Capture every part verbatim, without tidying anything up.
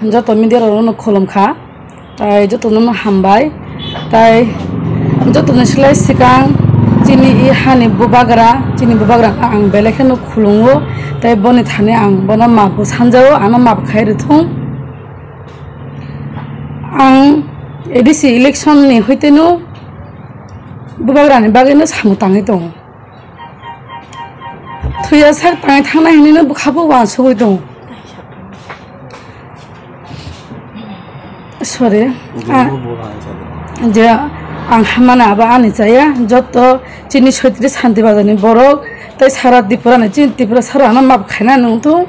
Joto media rokno khulum kha, tai jotono no hambai, tai jotoni slai swkang chini i hani bubagra, chini bubagra ang belai kheno khulungo, tai boni thani ang bono map bo sanjao, ano map khai rwthung. Ang A D C election ni hoiteno bubagra ni bagwi no samung tangwi tongo. Thuya sak tangwi thangnai hinwi no bwkha bo uansugwi tongo. Sorry. Bubagra Ah, bo hai sabo. Je ang hamani abo ani chaya, joto chini soitri Santi Bazar ni borok tei sara Tripura ni, chini Tripura sara ano map khaina nung tongo.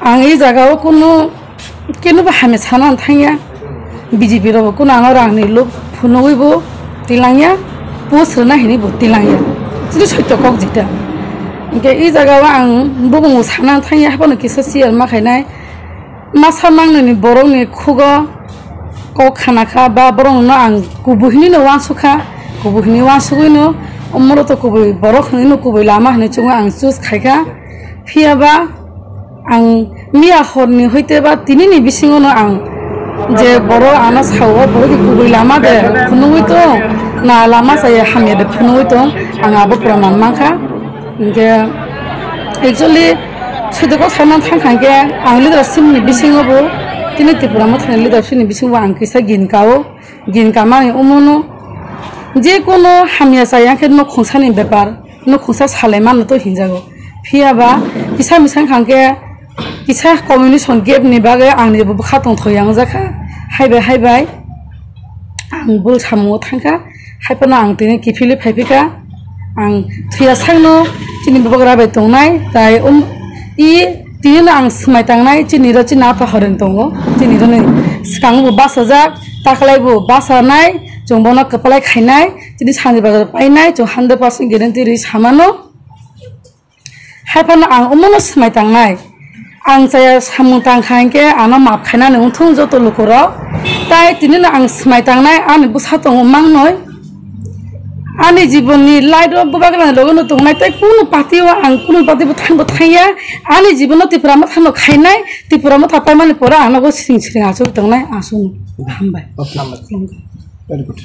Ang e jaga o kunu kenu bo hamya sana thangya. B J P rok bo kunu ano rang ni lob phunugwi bo tilangya, post rwna hinwi bo tilangya. Chini soito kok jita. Hingke e jaga o ang bubung sana thangya, haphano kisa share ma khainai. Masa mangnani borok ni khugo kok khana kha ba borok no ang kubu hinwi no uansuk kha, kubu hinwi uansugwi no, omoro to kubui borok hinwi no kubui lama hinwi chungo ang choose khai kha. Phiya ba ang miya hor ni hoite ba tini ni bisingo no ang je borok ano sao, borok ni kubui lama de phunugwi tong, na lama chaya hamya de phunugwi tong, ang abo praman mankha. Hingke actually soito kok sana thang kha hingke ang leadership ni bisingo bo tini Tripura Motha ni leadership ni bisingo ang kisa gin kao, gin kamani omono je kono hamya chaya khe no khungsa ni bepar, no khungsa salai mano to hinjago. Phiya ba kisa misang kha hingke kisa communication gap ni bagwi ang ni bo bwkha tongthok yang jakha. Hai bai, hai bai. Ang bul samungo thangkha, haiphano ang tini kiphilwi phaiphikha. Ang thuya sakno chini bubagra bai tongnai, tai um, i tini no ang swmai tangnai, chini ro chini apa horen tongo, chini ro ni swkang bo bachajak, taklai bo bachanai, chwng bono kwplai khainai, chini Santi Bazar painai, chwng hundred percent guarantee rwi samano. Haiphano ang omono swmai tangnai. Ang chaya samung tang kha hinkhe ano maaf khainani wngthung joto lukurok. Tai tinino ang swmai tangnai ani bwsa tongo mangnoi. Ani jibonni light o bubagrani logono tongnai tei kunu party o ang kunu party bo thangbo thangya. Ani jibono Tipra Mothano khainai, Tipra Motha paimani pore ang nogo siring siring achugwi tongnai, aswkno. Hambai. Okay. Very good.